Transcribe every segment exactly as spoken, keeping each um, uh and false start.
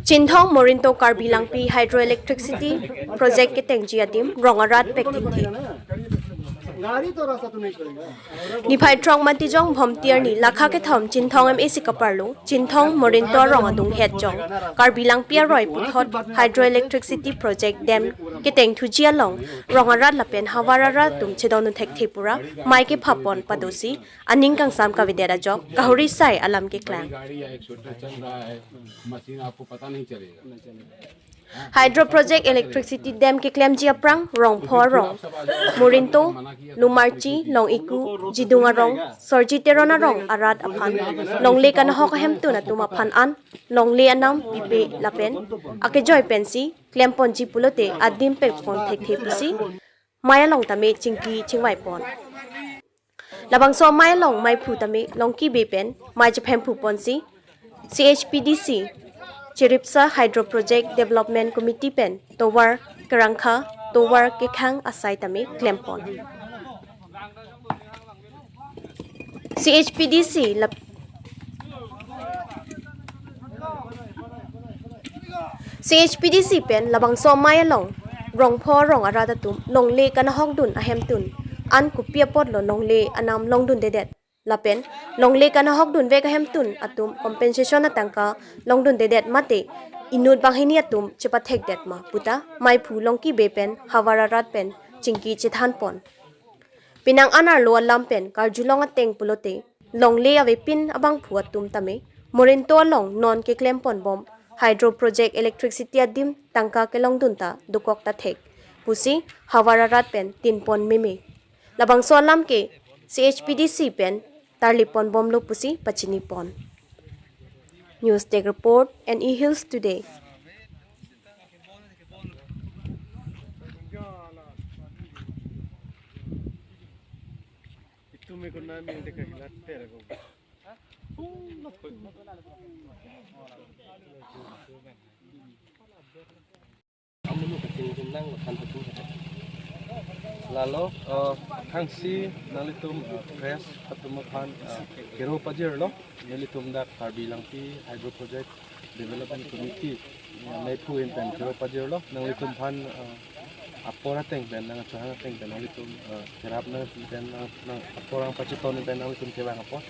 Chinthong Morinto Karbi Langpi Hydroelectricity Project ketengji adim rong arat pek thekthe. Niphai throk Matijong Bhomti arni lakha kethom Chinthong M A C kaparlo Chinthong Morinto arong adunghet jong Karbi Langpi aroi puthot Hydroelectricity Project dam ketengthuji along rong arat lapen havar arat atum chedondun thekthe pura mei kephapon padosi aning kangsam kavedet ajok kahuri sai alam keklang. गाड़ी या एक स्वेटर चल रहा है, मशीन आपको पता नहीं चलेगा। Hydro Project Electricity Dam keklemji aphrang Rongpho arong, Morinto, Lumarchi, Long Iku, Jidung arong, Sorji Teron arong arat aphan longle kanahok ahemtun atum aphan an longle anam pipe lapen akejoi pensi klemponji pulote adim pekpon thekthe pusi mei along tame chingki chingvaipon. Labangso mei along meiphu tame Longki Bey pen mei chephemphuponsi C H P D C Cheripsa Hydro Project Development Committee pen tovar kerangkha, tovar kekhang asai tame klempon. C H P D C lap C H P D C pen labangso mei along Rongpho arong arat atum longle kanahokdun ahemtun an kopi apotlo longle anam longdundedet lapen longle kanahokdunvek ahemtun atum compensation atangka longdundedet mate inut banghini atum chepathekdet ma puta meiphu Longki Bey pen havar arat pen chingki chethanpon. Penang an arlo alam pen karjulong ateng pulote longle avepin abangphu atum tame Morinto along non keklemponbom Hydro Project Electricity adim tangka kelongdun ta dokok ta thek pusi havar arat pen tinpon meme. Labangso alam ke C H P D C pen tarliponbomlo pusi pachinipon. News Desk Report, N E Hills Today. Lalo, eh, thangsi nanglitum, eh, press atum aphan, eh, kero pajirlo, nelitum dak Karbi Langpi Hydro Project Development Committee, eh, meiphu ahin pen kero pajirlo, nanglitum aphan, eh, apor ateng pen, nangchohang ateng pen, nanglitum, eh, kerap nang pen, nang, nang apor nangpacheton pen, nanglitum kevang apor.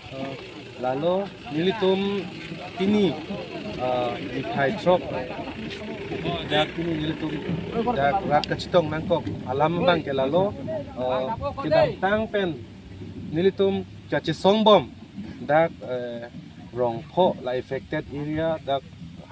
Eh, lalo nelitum pini, eh, niphai throk. Dak pini nelitum dak rat kachetong nangkok alam abang ke lalo, eh, kedamtang pen nelitum kachesongbom dak, eh, Rongpho la affected area dak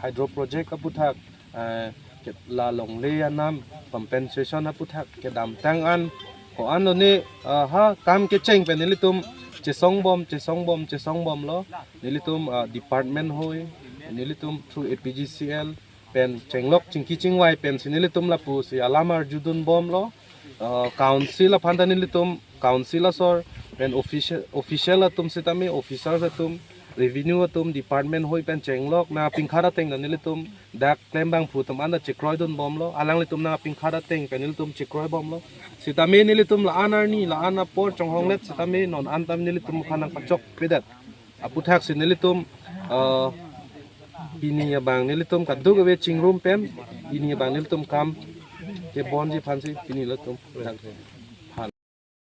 hydro project aputhak, eh, ke-, la longle anam compensation aputhak kedamtang an ko-an lone, eh, ha kam kecheng pen nelitum chesongbom, chesongbom, chesongbomlo, nelitum, eh, department hoi, nelitum through A P G C L pen chenglok chingki chingvai pensi nelitum lapusi alam arjudunbomlo, eh, council aphan ta nelitum council asor pen official, official atum sitame, officers atum, revenue atum, department hoi pen chenglok nangpinkhat ateng ta nelitum dak klembangphu atum anta chekroidunbomlo, alanglitum nangpinkhat ateng pen nelitum chekroibomlo. Sitame nelitum la-an arni, la-an apor chonghonglet sitame non an tame nelitum aphan nangpachokpedet. Aputhaksi nelitum, eh, pini abang nelitum kadokave chingrum pen, pini abang nelitum kam kebonji aphansi pini latum.